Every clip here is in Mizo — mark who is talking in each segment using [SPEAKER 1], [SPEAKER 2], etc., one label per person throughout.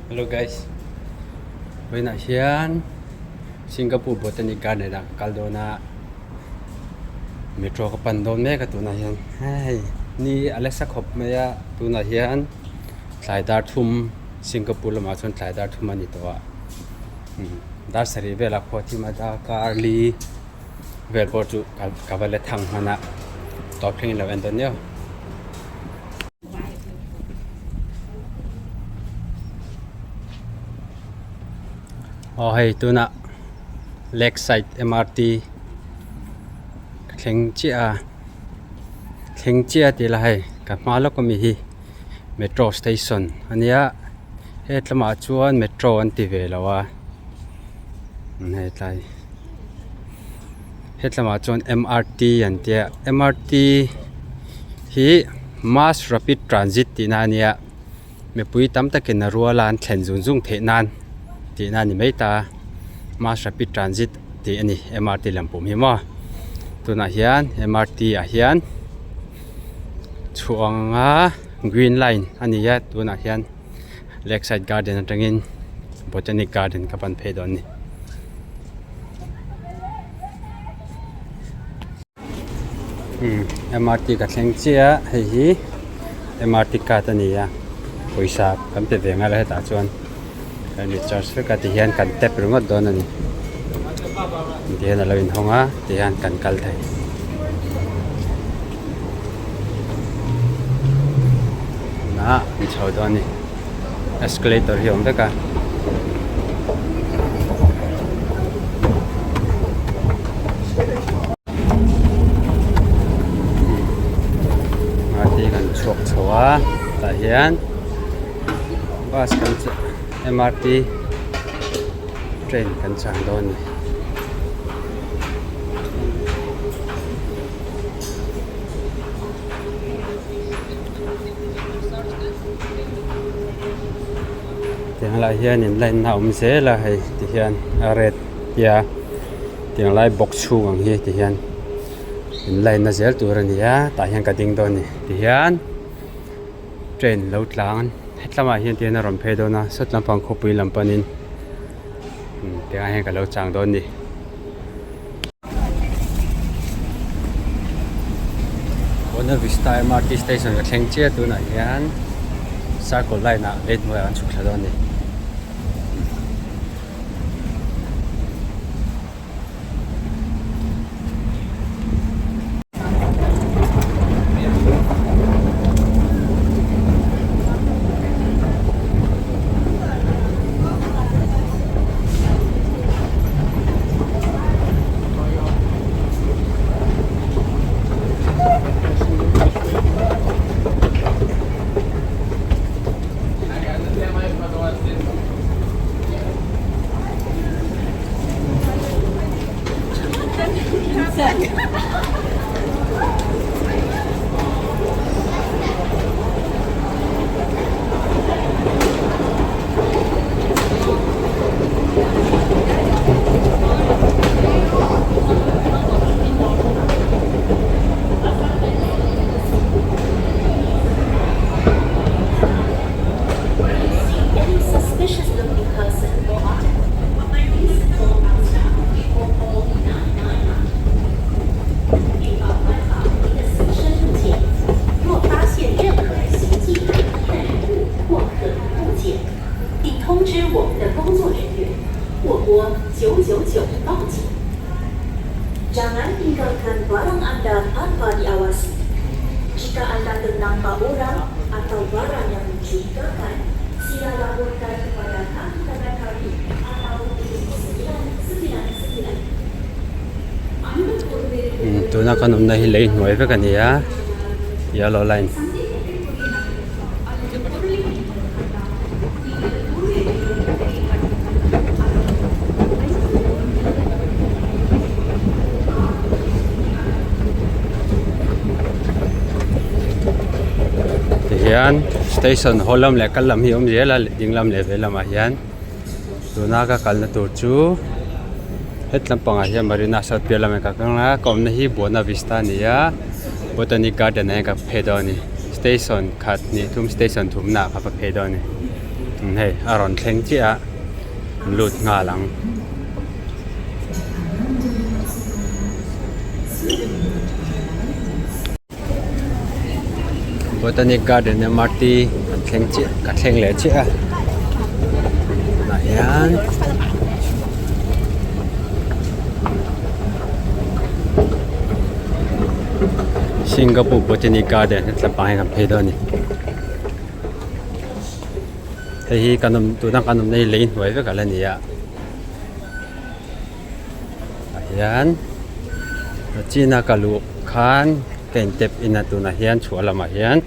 [SPEAKER 1] Hello guys vawiinah hian Singapore Botanic Garden ah ka kal dawn a metro ka pan dawn mek a tunah hian hei ni a la sa khawp mai a tunah hian tlai dar thum Singapore lamah chuan tlai dar thum a ni tawh a dar sarih velah khua thim a darkar li vel pawh chu ka va la thang hman a tawp thlengin lo en dawn nia. Aw hei tunah Lakeside MRT ka thleng chiah a thleng chiah tih la hei ka hma lawk ami hi metro station a nia hetlamah chuan metro an ti ve lo a hetlai hetlamah chuan MRT an tia MRT hi mass rapid transit tihna a nia mipui tam takin a ruala an thlen zung zung theih nan tihna a ni mai ta mass rapid transit tih a ni MRT lam pum hi maw tunah hian MRT ah hian chhuanga green line a ni a tunah hian. Lakeside garden atangin botanic garden ka pan phei dawn a ni. Umm MRT ka thleng chiah a hei hi MRT card a ni a pawisa kan pe ve ngai lo hetah chuan kan recharge vek a tihian kan tap ringawt dawn a ni tihian a lo inhawng a tihian kan kal thei. Ah an chho dawn a ni escalator hi a awm vek a. MRT kan chhuak chho a tah hian bus kan MRT train kan chang dawn a ni. Tiang lai hianin line na awm zel a hei ti hian a red tia tiang lai box chhung ang hi ti hian in line na zel tur a ni a tah hian ka ding dawn a ni ti hian train lo tlang hetlamah hian ti hian a rawn phei dawn a sawt lampang khawpui lam panin tiangah hian ka lo chang dawn a ni. Buona Vista MRT station ka thleng chiah tunah hian circle line ah lei hnuaiah an chhuk thla dawn a ni.
[SPEAKER 2] Jangan tinggalkan barang anda tanpa diawasi. Jika anda ternampak orang atau barang yang mencurigakan, sila laporkan kepada kaki tangan kami atau 999.
[SPEAKER 1] Tuna kan awmna hi lei hnuai vek a ni a yellow line tihian station haw lam leh kal lam hi a awm zel a ding lam leh vei lamah hian. Tuna ka kalna tur chu hetlam pangah hian Marina South piah lamah ka kal a ka awmna hi Buona Vista a ni a Botanic Garden ah hian ka phei dawn a ni station khat hnih thum station thumna ah ka va phei dawn a ni. Hei a rawn thleng chiah a lut nghal ang. Botanic Garden MRT kan thleng chiah ka thleng leh chiah a tunah hian Singapore Botanic Garden hetlam pang hi kan phei dawn a ni. Hei hi kan awm tuna kan awmna hi lei hnuai vek ala ni a tah hian china ka luh khan ka in tap in a tunah hian chhuah lamah hian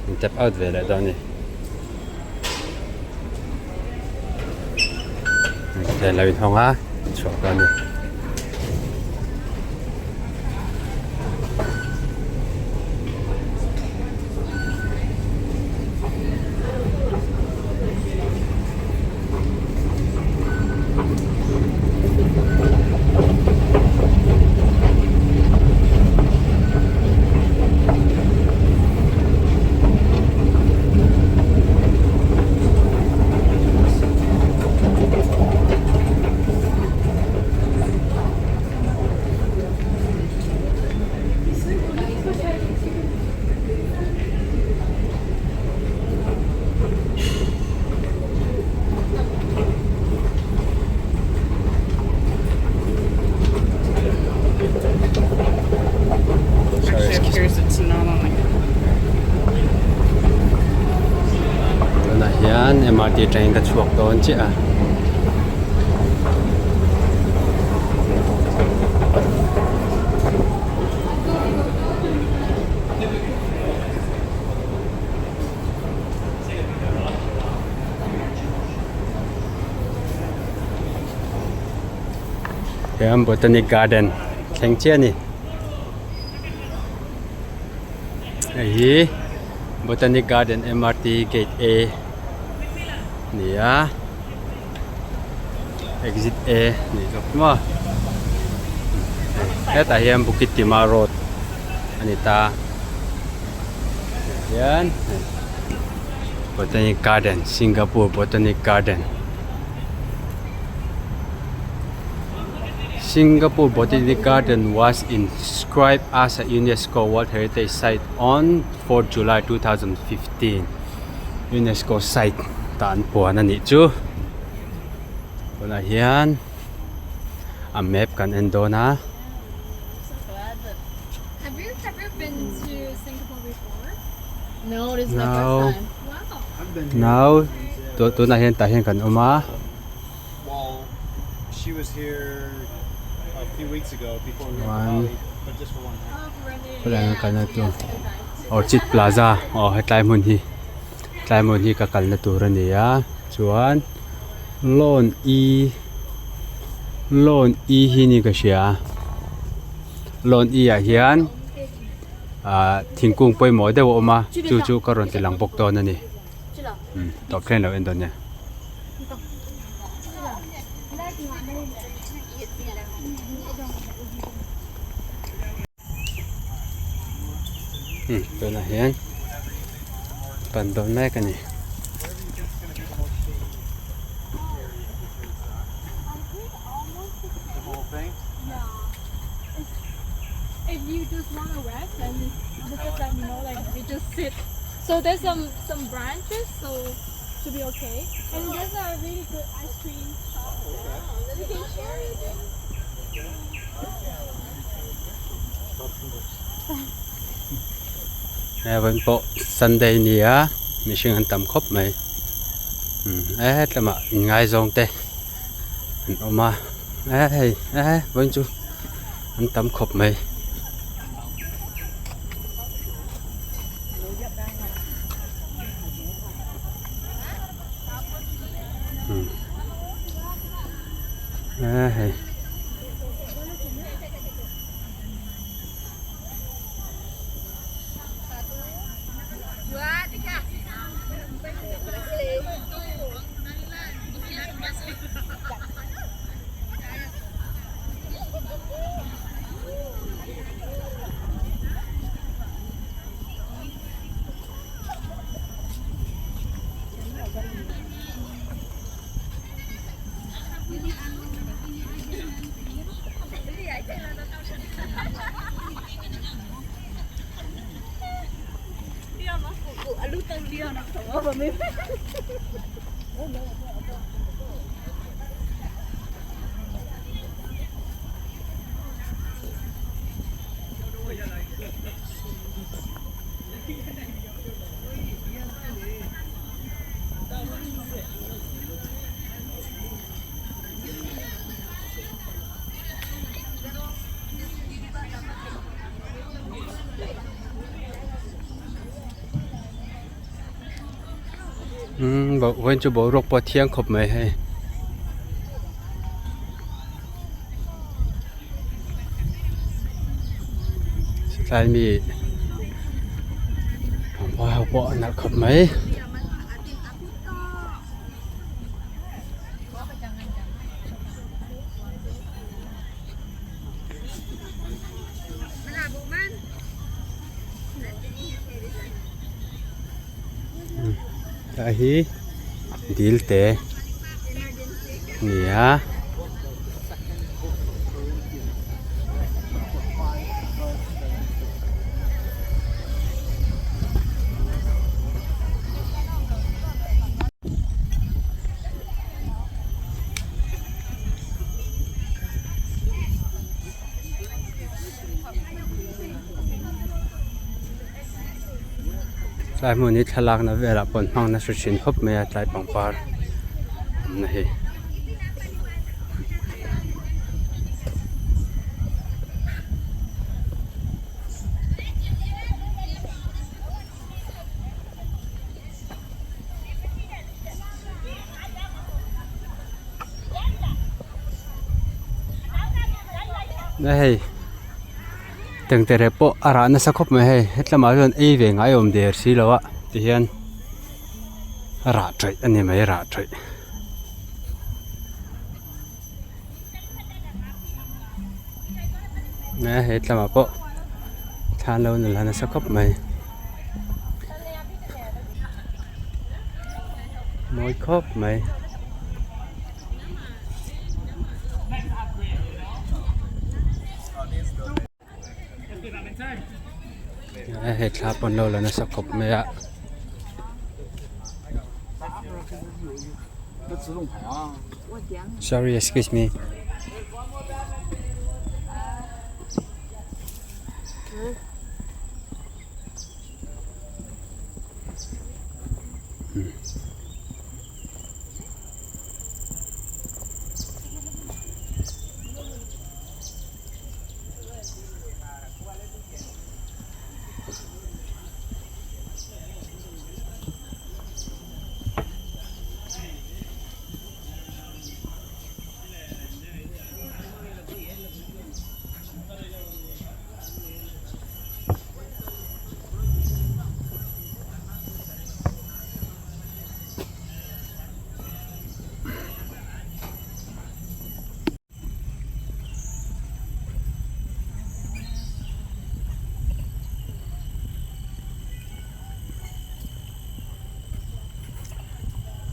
[SPEAKER 1] in tap out ve leh dawn a ni hei lo inhawng a chhuah dawn a ni. Tunah hian MRT atangin ka chhuak dawn chiah a. Hian botanic garden thleng chiah a ni hei hi botanic garden MRT gate A a ni a. Exit A nih lawk maw hetah hian Bukit Timah road a ni ta hian Botanic Garden Singapore Botanic Garden Singapore Botanic Garden was inscribed as a UNESCO World Heritage Site on 4 July 2015 UNESCO site tah an puan a nih chu tunah hian a map kan en dawn a. No no tunah hian tah hian kan awm a. Chuan khawlai an kalna tur Orchid Plaza aw hetlai hmun hi tlai hmun hi ka kalna tur a ni a chuan lawn e lawn e hi ni ka hria lawn e ah hian ah thingkung pawimawh deuh a awm a chu chu ka rawn ti lang bawk dawn a ni. Tawp thleng lo en dawn nia. Tunah hian pan dawn mek a ni.
[SPEAKER 3] So there's some some branches, so should be okay. And there's a really good ice cream shop there. We can share it.
[SPEAKER 1] Heaven pawh Sunday ni a mihring an tam khawp mai e tlema inngaizawng te an awm a e hei e vawiin chu an tam khawp mai. E hei. Umm vawiin chu boruak pawh a thiang khawp mai hei. Tlai mi pangpar ho pawh a nalh khawp mai. Tlai hi dil te a ni a. Tlai hmun hi thlalakna velah pawh an hmang nasa thin khawp mai a tlai pangpar awmna hi. Hei tengtere pawh a rah nasa khawp mai hei hetlamah chuan ei ve ngai awm der si lo a tihian a rah tawih a ni mai rah tawih. He tlamah pawh thla an lo nula nasa khawp mai mawi khawp mai. Hei thla pawh an lo la nasa khawp mai a. Sorry excuse me.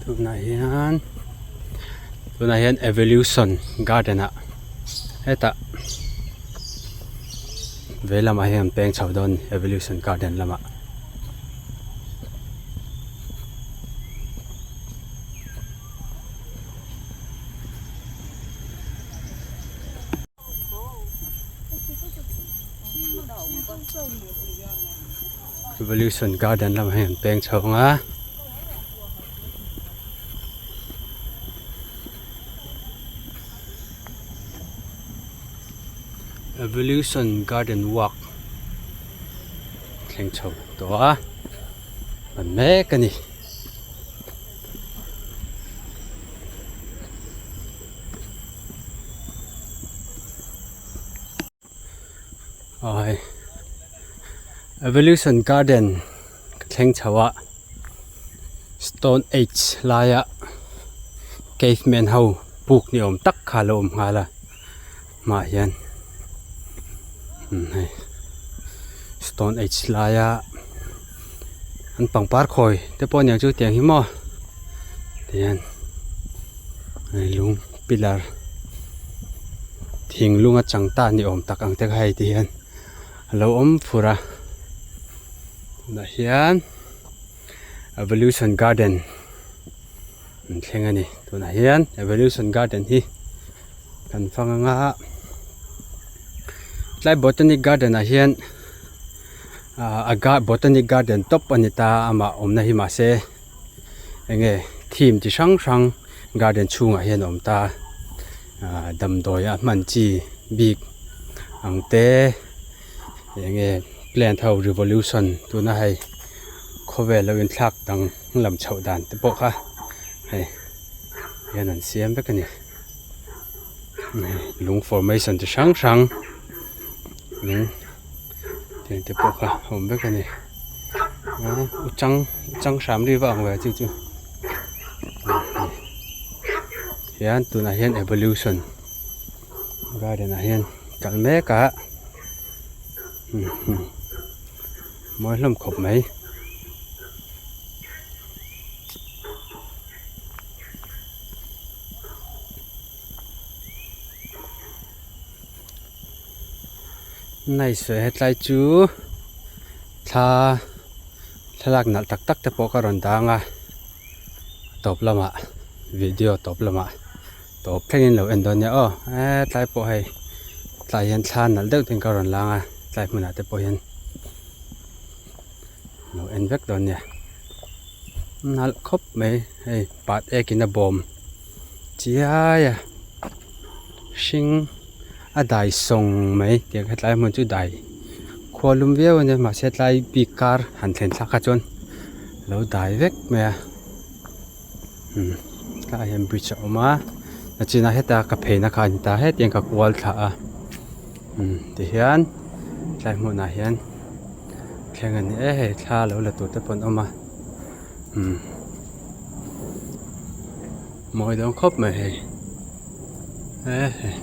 [SPEAKER 1] Tunah hian tunah hian evolution garden ah hetah vei lamah hian an peng chho dawn a ni evolution garden lamah. Evolution garden lamah hian an peng chho ang a. Evolution garden walk thleng chho tawh a ban mek a ni. Aw hei evolution garden ka thleng chho a stone age laia cave man ho puk ni awm tak kha a lo awm nghal a hmaah hian hei stone age laia an pangpar khawi te pawh aniang chu tiang hi maw tihian hei lung pillar thing lunga chang ta ni awm tak ang te kha hei tihian a lo awm fur a tunah hian. Evolution Garden an thleng a ni tunah hian Evolution Garden hi kan fang anga tlai Botanic Garden ah hian ah a gar Botanic Garden tawp a ni ta amah awmna hi mahse eng nge theme chi hrang hrang garden chhungah hian a awm ta ah damdawi a hman chi bik ang te eng nge plant ho revolution tuna hei khawvel lo inthlak dang lam chhoh dan te pawh kha hei hian an siam vek a ni lung formation chi hrang hrang lung tiang te pawh kha a awm vek a ni uchang uchang hram ri vak ang ve chu chu hian tunah hian evolution garden ah hian kal mek a mawi hlawm khawp mai. Nice ve hetlai chu thla thlalak nalh tak tak te pawh ka rawn dang a tawp lamah video tawp lamah tawp thlengin lo en dawn nia aw hetlai pawh hei tlai hian thla nalh deuh ten ka rawn lang a tlai hmunah te pawh hian lo en vek dawn nia nalh khawp mai hei pat ekin a bawm chiai a hring a dai sawng mai tiang hetlai hmun chu dai khua lum viau a nia mahse tlai bik kar han thlen thlak kha chuan a lo dai vek mai a umm tlaiah hian bridge a awm a nachinah heta ka pheina kha a ni ta hetiang ka kual thla a umm tihian tlai hmunah hian thleng a ni e hei thla lo la tur te pawh an awm a umm mawi dawn khawp mai hei e hei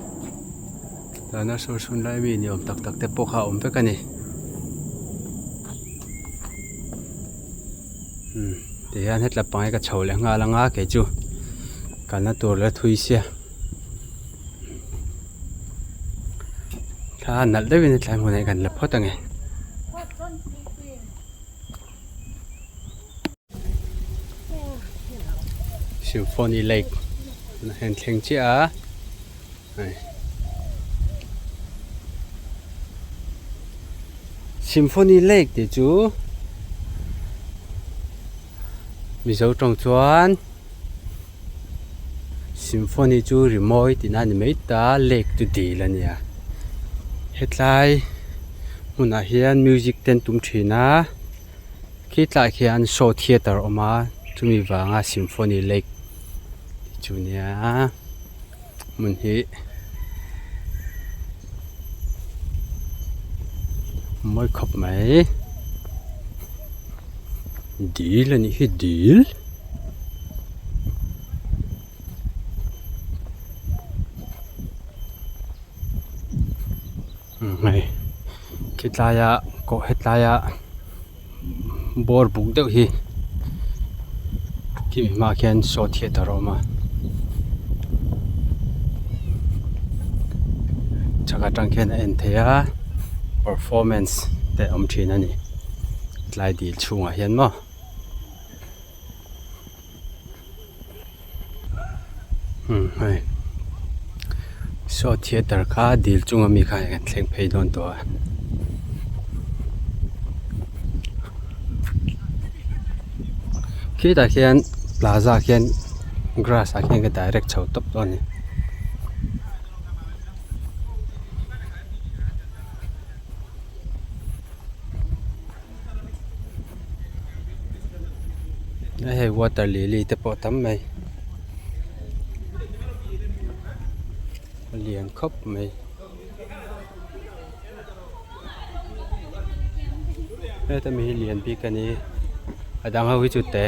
[SPEAKER 1] tana saw chhun lai mi ni awm tak tak te pawh kha a awm vek a ni umm tihian hetla pang hi ka chho leh nghal anga kei chu kalna tur la thui sia. Thla nalh deuhin hetlai hmunah hian kan la phawt ange. Symphony Lake tunah hian thleng chiah a hei Symphony Lake tih chu Mizo tawng chuan. Symphony chu rimawi tihna a ni mai ta lake chu dil a nia hetlai hmunah hian music te an tum thin a khi tlaiah khian show theatre a awm a chumi vanga symphony lake tih chu nia hmun hi mawi khawp mai dil a nih hi dil. Hei khitlaia kawh hetlaia bawr buk deuh hi khimi hmaah khian show theatre a awm a chhak atang khian a en theih a performance te a awm thin a ni tlai dil chhungah hian maw. Umm hei saw theatre kha dil chunga mi kha kan thleng phei dawn tawh a khitah khian plaza ah khian grass ah khian ka direct chho tawp dawn a ni. Hei water lily te pawh a tam mai a lian khawp mai heta mi hi lian bik a ni a dang ho hi chu te.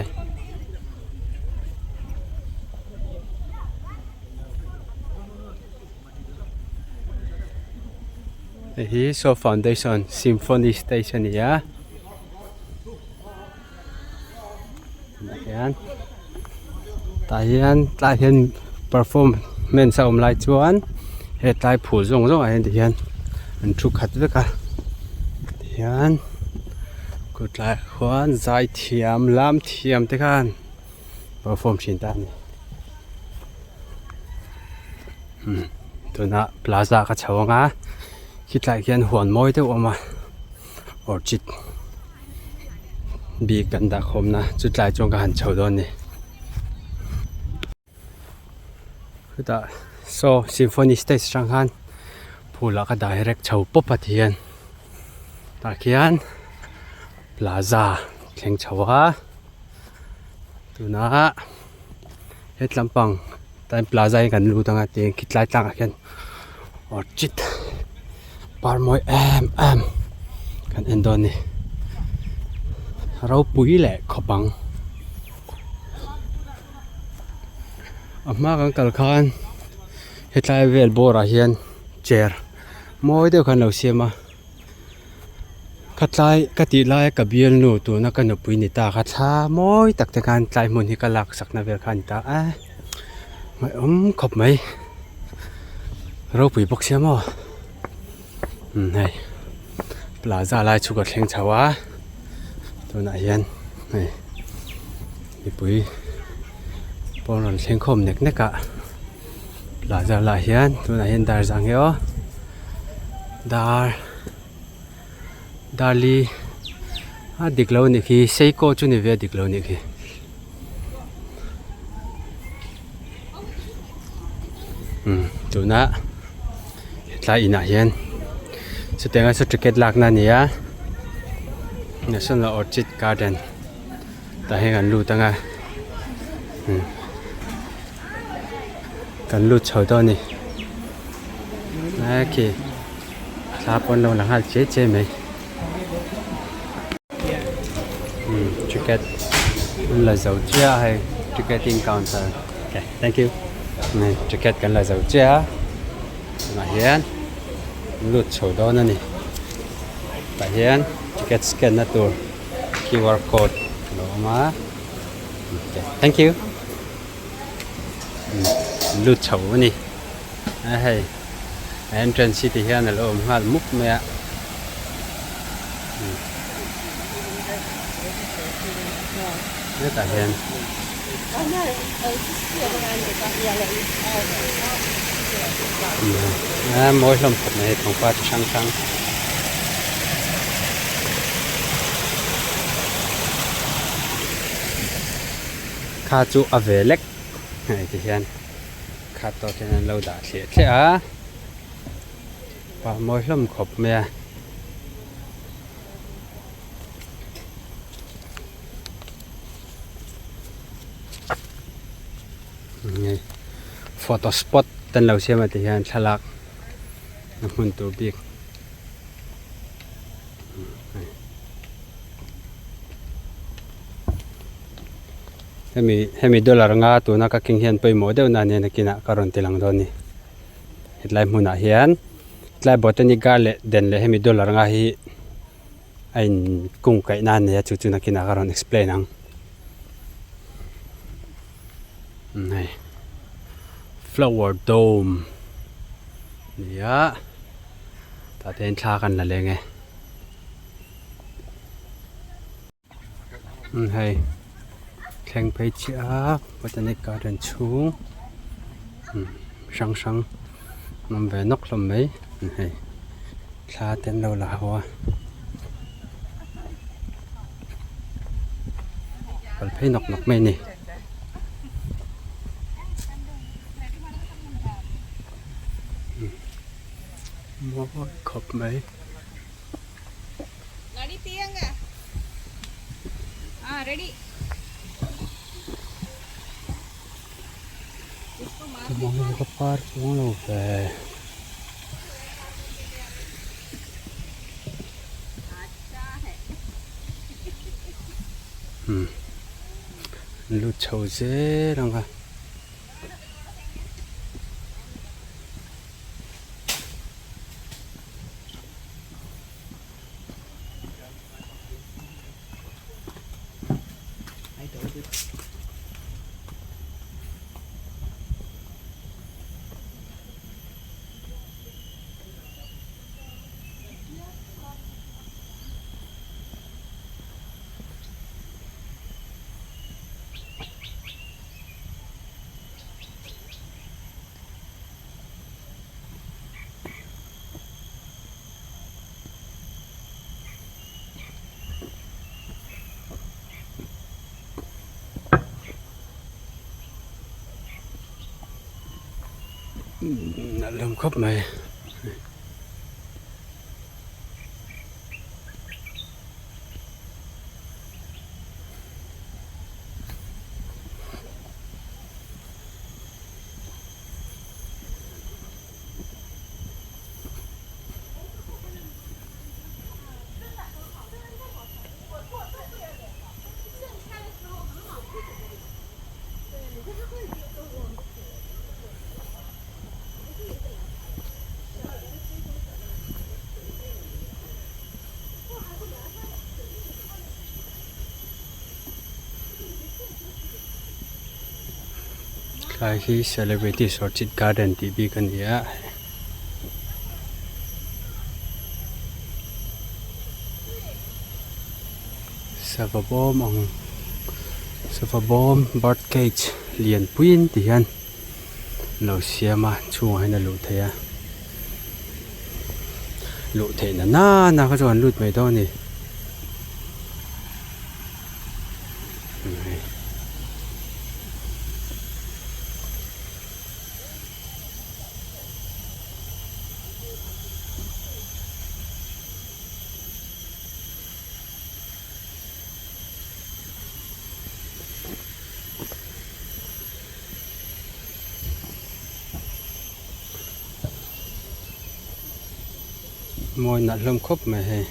[SPEAKER 1] Hei hi Saw Foundation Symphony Stage a ni a tunah hian tah hian tlaiah hian performance a awm lai chuan he tlai phul zawng zawng ah hian ti hian an thu khat vek a tihian. Kut laiah khuan zaithiam lam thiam te khan perform thin ta a ni umm tunah plaza ka chho ang a khitlaiah khian huan mawi deuh a awm a orchid bik kan dah khawmna chu tlai chuan ka han chho dawn a ni. Chutah saw symphony stage atang khan phul ah ka direct chho pawp a ti hian tah khian plaza thleng chho a tunah hetlam pang time plaza hi kan lut anga tiang khi tlai tlangah khian orchid par mawi em em kan en dawn a ni ropui leh khawp ang. A hma kan kal khan hetlai vel bawr ah hian chair mawi deuh khan lo siam a khatlai ka tih lai a ka bialnu tuna ka nupui ni ta kha thla mawi tak te khan tlai hmun hi ka lak sak na vel kha a ni ta a ngaihawm khawp mai ropui bawk sia maw umm hei plaza lai chu ka thleng chho a tunah hian hei mipui pawn rawn thleng khawm nek nek a plaza lah hian tunah hian dar zang hi aw dar dar li a dik lo anih khi seiko chu ni ve a dik lo anih khi. Umm tuna tlai inah hian chutianga saw ticket lakna a ni a national orchid garden tah hian kan lut ang a umm kan lut chho dawn a ni khi thla pawh an lo la nghal che che mai. Umm ticket an la zo chiah a hei ticketing counter ok thank you hei ticket kan la zo chiah a tunah hian lut chho dawn a ni tah hian ticket scan na tur qr code a lo awm a ok thank you umm lut chho a ni a hei a entrance hi ti hian a lo awm nghal mup mai a hetah hian a mawi hlawm khawp mai pangpar chi hrang hrang. Kha chu a ve lek hei ti hian khat tawk hian an lo dah thliah thliah a pah mawi hlawm khawp mai a. Photo spot te an lo siam a ti hian thlalak a hmun tur bik. Hemi hemi dollar nga tuna ka keng hian pawimawh deuh na nia nakinah ka rawn ti lang dawn a ni hetlai hmunah hian tlai botanic garden leh den leh hemi dollar nga hi a in kung kaih na ania chu chu nakinah ka rawn explain ang hei flower dome a ni a tah te hian thla kan la leng e. Hei thleng phei chiah a botanic garden chhung hrang hrang an awm ve nawk hlawm mai hei thla te an lo la ho a kal phei nawk nawk mai a ni. Mawi khawp mai. Ka par chuang lo ve. Umm lut chho zel ang a. Nalh hlawm khawp mai. Tlai hi celebrities orchid garden tih bik a ni a. Sava bawm ang sava bawm bird cage lian puiin ti hian lo siam a chhungah hian a luh theih a luh theih na nana kha chu an lut mai dawn a ni. Mawi nalh hlawm khawp mai hei.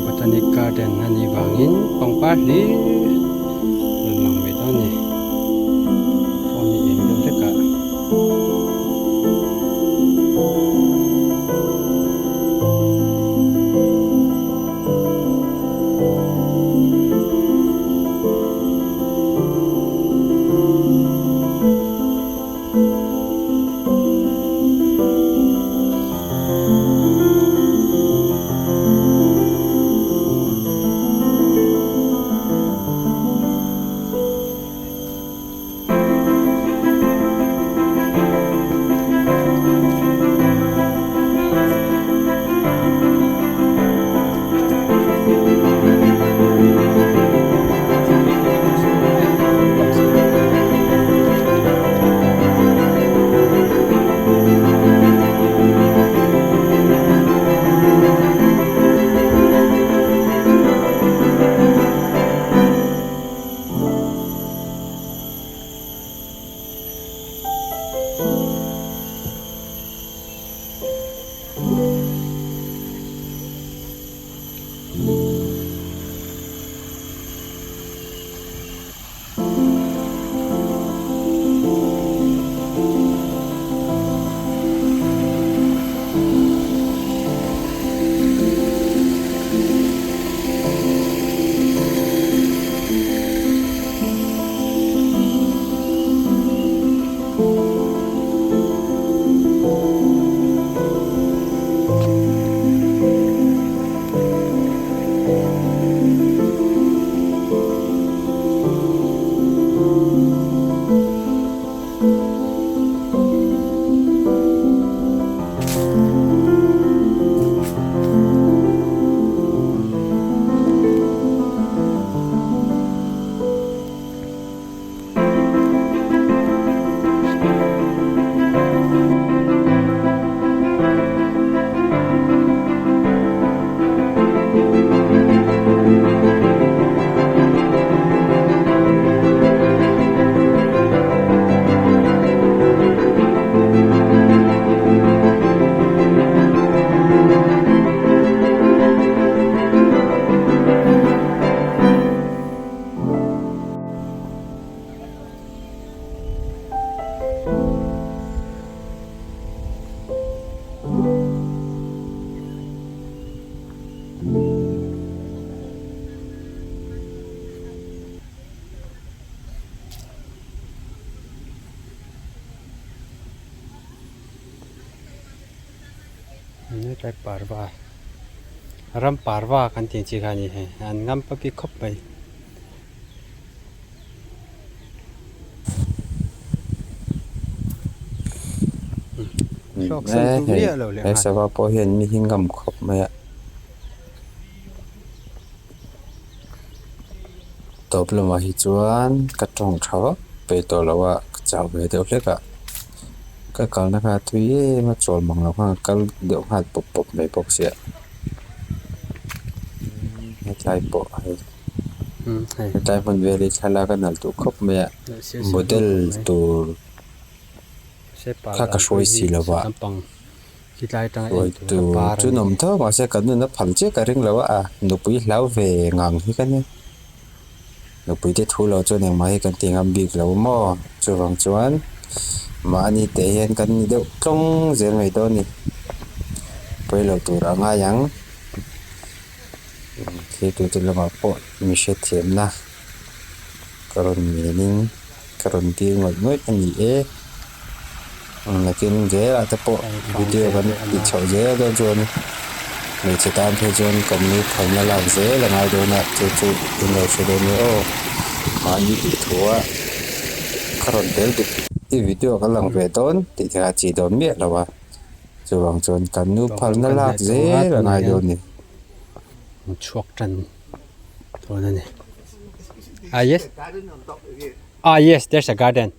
[SPEAKER 1] Botanic garden a nih vangin pangpar hlir rawn lang mai dawn a ni phone hi eng deuh hlek ah. Hetlai parva ram parva kan tih ang chi kha a ni hei an ngam pa bik khawp mai.
[SPEAKER 4] Hei he sava pawh hian mi hi ngam khawp mai a. Tawp lamah hi chuan ka tawng tha vak peih tawh lo a ka chau ve deuh hlek a ka kalna kha a tui em a chawl mang lo khan ka kal deuh nghal pawp pawp mai bawk sia hetlai pawh hei hetlai hmun vel hi thlalak a nalh duh khawp mai a model tur kha ka hruai si lo va hruai tur chu nawm tho mahse kan nuna phal chiah ka ring lo a a nupui hlau ve ngang hi ka nia nupui te thu lo chuan engmah hi kan ti ngam bik lo maw chuvang chuan mahni teh hian kan ni deuh tlawng zel mai dawn a ni pawi lo tur a ngai ang thil tute lamah pawh mi hrethiamna ka rawn ngenin. Ka rawn tir ngawih ngawih a ni e. Nakin zelah te pawh video kan tih chhoh zel dawn chuan hmeichhe tan phei chuan kan nu phalna lak zel a ngai dawn a chu chu in lo hre dawn nia aw. Mahni tih thu a ka rawn tel duh i video ka lang ve dawn tih te kha a chi dawn miah lo a chuvang chuan kan nu phalna lak zel a ngai dawn a ni.
[SPEAKER 1] Chhuak tan. dawn a ni ah yes ah yes there's a garden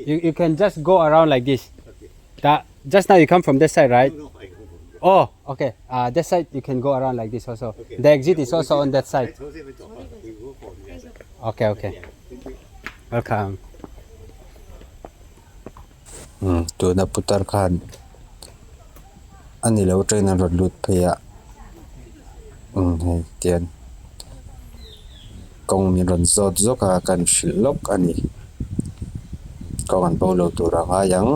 [SPEAKER 1] you you can just go around like this that just now you come from this side right oh okay ah that side you can go around like this also the exit is also on that side okay okay welcome
[SPEAKER 4] Umm tuna putar khan a ni lo train a rawn lut phei a umm hei tian kawng min rawn zawt zawk a kan hrilh lawk a ni kawng an bo lo tur a ngai ang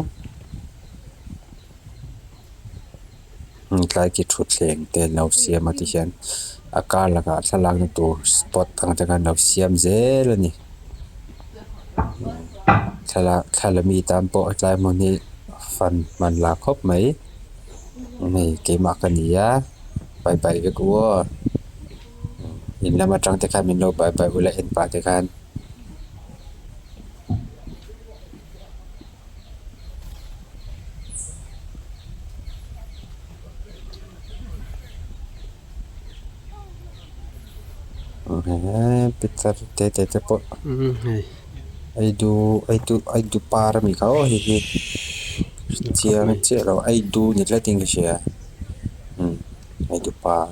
[SPEAKER 4] umm tlai ki thutthleng te an lo siam a ti hian a kar lakah thlalak na tur spot ang te khan an lo siam zel a ni. Thlalak thla mi tan pawh hetlai hmun hi fan hman la khawp mai hei keimah ka ni a bye bye vek u aw in lam atang te khan min lo bye bye ula en pah te khan. Pitar te te te pawh ei du ei du ei du par a mi kha aw hei hi chiang chiah lo ei du ni tlatin ka hria umm ei du par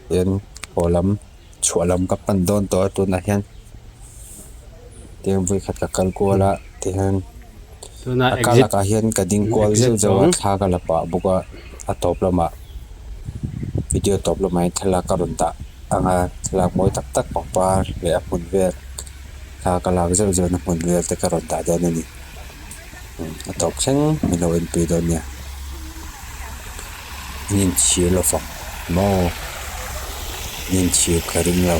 [SPEAKER 4] hian haw lam chhuah lam ka pan dawn tawh a tunah hian tiang vawikhat ka kal kual a tihian a kar lakah hian ka ding kual zeuh zeuh a thla ka la pah bawk a a tawp lamah video tawp lamah hian thlalak ka rawn dah ang a thlalak mawi tak tak pangpar leh a hmun vel thla ka lak zeuh zeuh na hmun vel te ka rawn dah dawn a ni a tawp thleng min lo enpui dawn nia an inchhir lo fak maw an inchhir ka ring lo.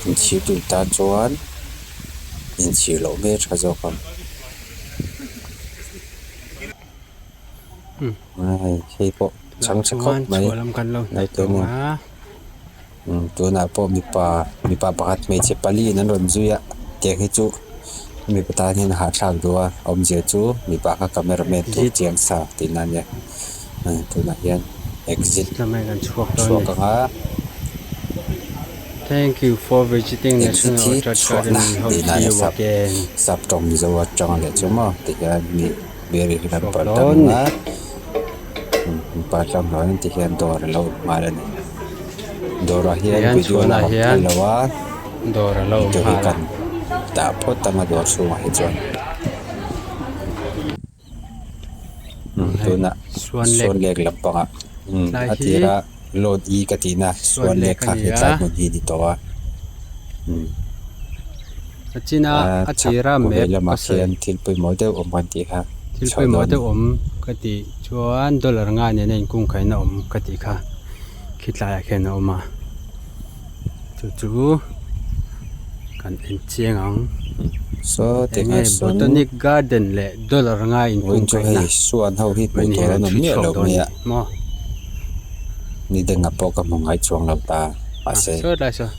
[SPEAKER 4] Inchhir tur tan chuan inchhir loh hmel tha zawk ang. Hei hei pawh chhang tha khawp mai naute nen tunah pawh mipa mipa pakhat hmeichhe pali in an rawn zui a tiang hi chu mipa tan hian a hahthlak duh a awmzia chu mipa kha camera man tur chiang sa tihna a nia tunah hian exit chhuak ang a.
[SPEAKER 1] Thank you for visiting
[SPEAKER 4] Exit
[SPEAKER 1] National
[SPEAKER 4] hi
[SPEAKER 1] Orchard Garden
[SPEAKER 4] chhuahna
[SPEAKER 1] we hope
[SPEAKER 4] tihna
[SPEAKER 1] see
[SPEAKER 4] a
[SPEAKER 1] you
[SPEAKER 4] sap
[SPEAKER 1] again.
[SPEAKER 4] sap tawng mizo atanga leh chu maw ti hian mi beri hi kan
[SPEAKER 1] Chhuak
[SPEAKER 4] pal
[SPEAKER 1] dawn
[SPEAKER 4] tlang
[SPEAKER 1] ni.
[SPEAKER 4] a kan pal tlang hlauh in ti hian dawr a lo awm nghal a ni dawrah hian
[SPEAKER 1] Tihian
[SPEAKER 4] video
[SPEAKER 1] chhuahna
[SPEAKER 4] lak a
[SPEAKER 1] hian
[SPEAKER 4] phal lo a
[SPEAKER 1] dawr a lo awm
[SPEAKER 4] video hi
[SPEAKER 1] nghal a.
[SPEAKER 4] kan dah phawt ang a dawr chhungah hi chuan. Tunah
[SPEAKER 1] Swan
[SPEAKER 4] Lake lampangah
[SPEAKER 1] Tlai
[SPEAKER 4] a
[SPEAKER 1] hi
[SPEAKER 4] tira load i ka tihna
[SPEAKER 1] Swan
[SPEAKER 4] Swan
[SPEAKER 1] Lake
[SPEAKER 4] Lake
[SPEAKER 1] a
[SPEAKER 4] kha
[SPEAKER 1] ni
[SPEAKER 4] he tlai
[SPEAKER 1] a.
[SPEAKER 4] hmun hi a ni tawh a
[SPEAKER 1] A china
[SPEAKER 4] a
[SPEAKER 1] a
[SPEAKER 4] chhak
[SPEAKER 1] tira
[SPEAKER 4] vei
[SPEAKER 1] map ka
[SPEAKER 4] lamah
[SPEAKER 1] sawi
[SPEAKER 4] khian thil pawimawh deuh awm kan tih kha
[SPEAKER 1] thil
[SPEAKER 4] chho
[SPEAKER 1] pawimawh
[SPEAKER 4] dawn a ni.
[SPEAKER 1] deuh awm ka tih chuan dollar nga nena inkung khaina awm ka tih kha khi tlaiah khian a awm a. Chu chu kan en chiang ang.
[SPEAKER 4] Saw
[SPEAKER 1] Eng nge Botanic Garden leh dollar nga inkung
[SPEAKER 4] chu
[SPEAKER 1] kaihna
[SPEAKER 4] hei suan ho hi hmuh
[SPEAKER 1] vawiin
[SPEAKER 4] tur
[SPEAKER 1] hian
[SPEAKER 4] an
[SPEAKER 1] an
[SPEAKER 4] awm
[SPEAKER 1] chhui
[SPEAKER 4] miah
[SPEAKER 1] chhuak
[SPEAKER 4] lo
[SPEAKER 1] dawn
[SPEAKER 4] mai
[SPEAKER 1] a
[SPEAKER 4] a
[SPEAKER 1] ni maw.
[SPEAKER 4] ni denga pawh ka hmu ngai chuang lo ta. Mahse
[SPEAKER 1] Saw tlai saw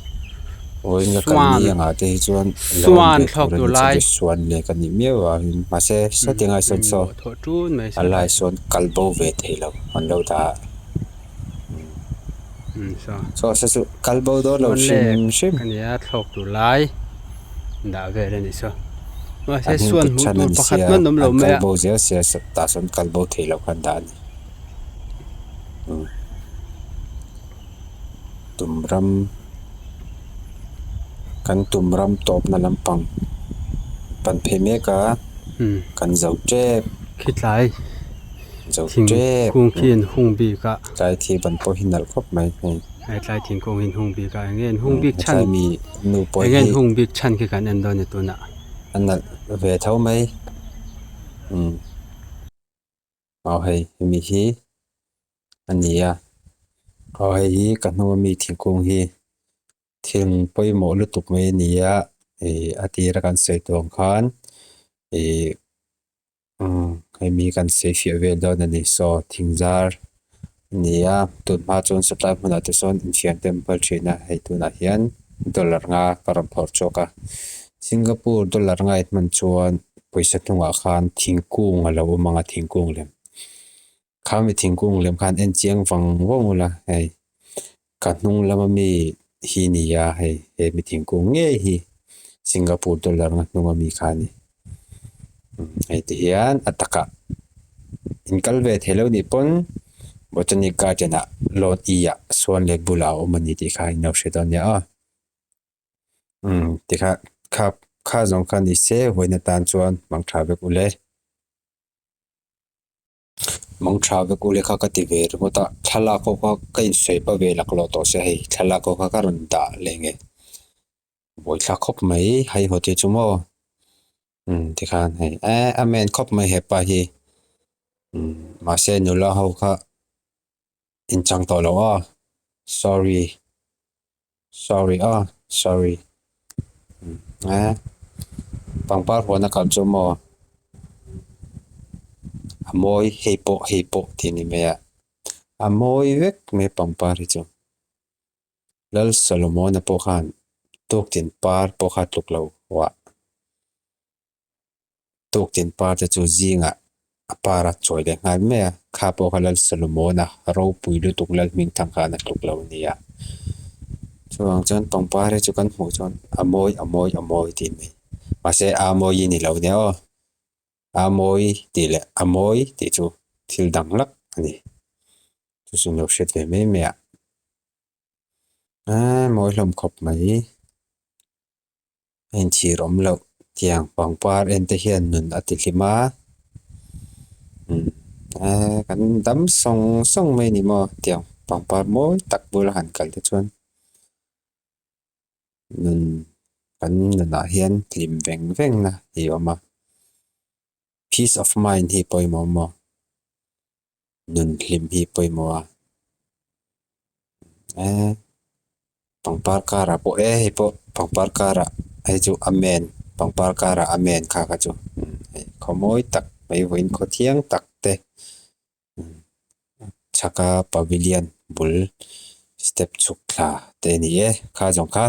[SPEAKER 4] vawiin ka kal
[SPEAKER 1] Swan
[SPEAKER 4] ni angah te hi chuan lo awm
[SPEAKER 1] Swan
[SPEAKER 4] ve
[SPEAKER 1] thlawk
[SPEAKER 4] tur a
[SPEAKER 1] tur
[SPEAKER 4] ni
[SPEAKER 1] lai
[SPEAKER 4] chuti suan leh ka nih miau avangin mahse sawtiang ai sawn saw
[SPEAKER 1] thawh tun mai
[SPEAKER 4] a lai sawn kal bo ve thei lo an lo dah a.
[SPEAKER 1] Saw
[SPEAKER 4] Saw saw chu kal bo dawn lo
[SPEAKER 1] Swan
[SPEAKER 4] hrim
[SPEAKER 1] lek
[SPEAKER 4] hrim.
[SPEAKER 1] ka nia thlawk tur lai dah vel a ni saw mahse
[SPEAKER 4] A hming
[SPEAKER 1] suan
[SPEAKER 4] put
[SPEAKER 1] hmuh
[SPEAKER 4] chhan
[SPEAKER 1] tur
[SPEAKER 4] a ni
[SPEAKER 1] pakhat
[SPEAKER 4] sia
[SPEAKER 1] hman awm lo
[SPEAKER 4] an
[SPEAKER 1] mai
[SPEAKER 4] kal
[SPEAKER 1] a.
[SPEAKER 4] bo zel sia tah sawn kal bo thei lo khan dah a ni. Tum ram kan tum ram tawpna lampang pan phei mek a kan zo tep
[SPEAKER 1] Khitlai
[SPEAKER 4] zo tep
[SPEAKER 1] thingkung khi an hung bik a
[SPEAKER 4] tlai thil ban pawh hi nalh khawp mai hei
[SPEAKER 1] he tlai thingkung hi an hung bik a eng nge an hung bik chhan
[SPEAKER 4] tlai mi nu pawh
[SPEAKER 1] eng nge an
[SPEAKER 4] hi
[SPEAKER 1] hung bik chhan khi kan en dawn a ni tunah
[SPEAKER 4] a nalh ve tho mai umm. Aw hei hemi hi a ni a aw hei hi ka hnung ami thingkung hi thil pawimawh lutuk mai a ni a ih a tira kan sawi tawh ang khan ih umm hemi kan sawi fiah vel dawn a ni saw thing zar a ni a tun hma chuan satlai hmunah te sawn infiam te an phal thin a hei tunah hian dollar nga ka rawn phawrh chhuak a Singapore dollar nga i hman chuan. Pawisa hnungah khan thingkung a lo awm ang a thingkung lem khami thingkung lem khan en chiang vang vang ula hei ka hnung lama mi hi ni a hei he mi thingkung ngei hi Singapore dollar nga hnunga mi kha a ni hei ti hian a takah in kal ve thei lo nih pawn botanic garden ah lawn e ah sawn leh bulah a awm a ni tih kha in lo hre dawn nia aw. Umm tikha kha kha zawng kha ni se vawiin atan chuan mang tha vek ule mang tha vek ule kha ka ti ve ringawt a thlalak ho kha ka insawi pa ve laklawh tawh se hei thlalak ho kha ka rawn dah leh nge buaithlak khawp mai hei haw te chu maw umm tikhan hei eh a men khawp mai hepa hi umm mahse nula ho kha. Inchang tawh lo a, sorry, sorry a, sorry. Eh, pangpar huan a kal chu maw? A mawi hei pawh hei pawh tih a ni mai a, a mawi vek mai pangpar hi chu. Lal Solomon-a pawh khan tuktin par pawh kha tluk lo huah. Tuktin par te chu zingah a par a chawi leh nghal mai a, kha pawh kha Lal Solomon-a ropui lutuk Lal Hmingthang khan a tluk lo a ni a. Chuvang chuan pangpar hi chu kan hmuh chuan a mawi a mawi a mawi tih mai. Mahse a mawi ni lo nia aw. A mawi tih leh a mawi tih chu thil dang lak a ni. Chu chu lo hriat ve mai mai a. Aaa mawi hlawm khawp mai. A inchhir awm loh tiang pangpar en te hian nun a ti hlim a umm kan dam sawng sawng mai a ni maw tiang pangpar mawi tak bula han kal te chuan nun kan nunah hian hlim veng veng na hi a awm a peace of mind hi pawimawh maw. Nun hlim hi pawimawh a eee pangpar karah pawh e hei pawh pangpar karah hei chu a men pangpar karah a men kha kha chu hei khaw mawi tak mai vawiin khaw thiang tak te chhaka pavilion bul step chhuk thla te a ni e kha zawng kha.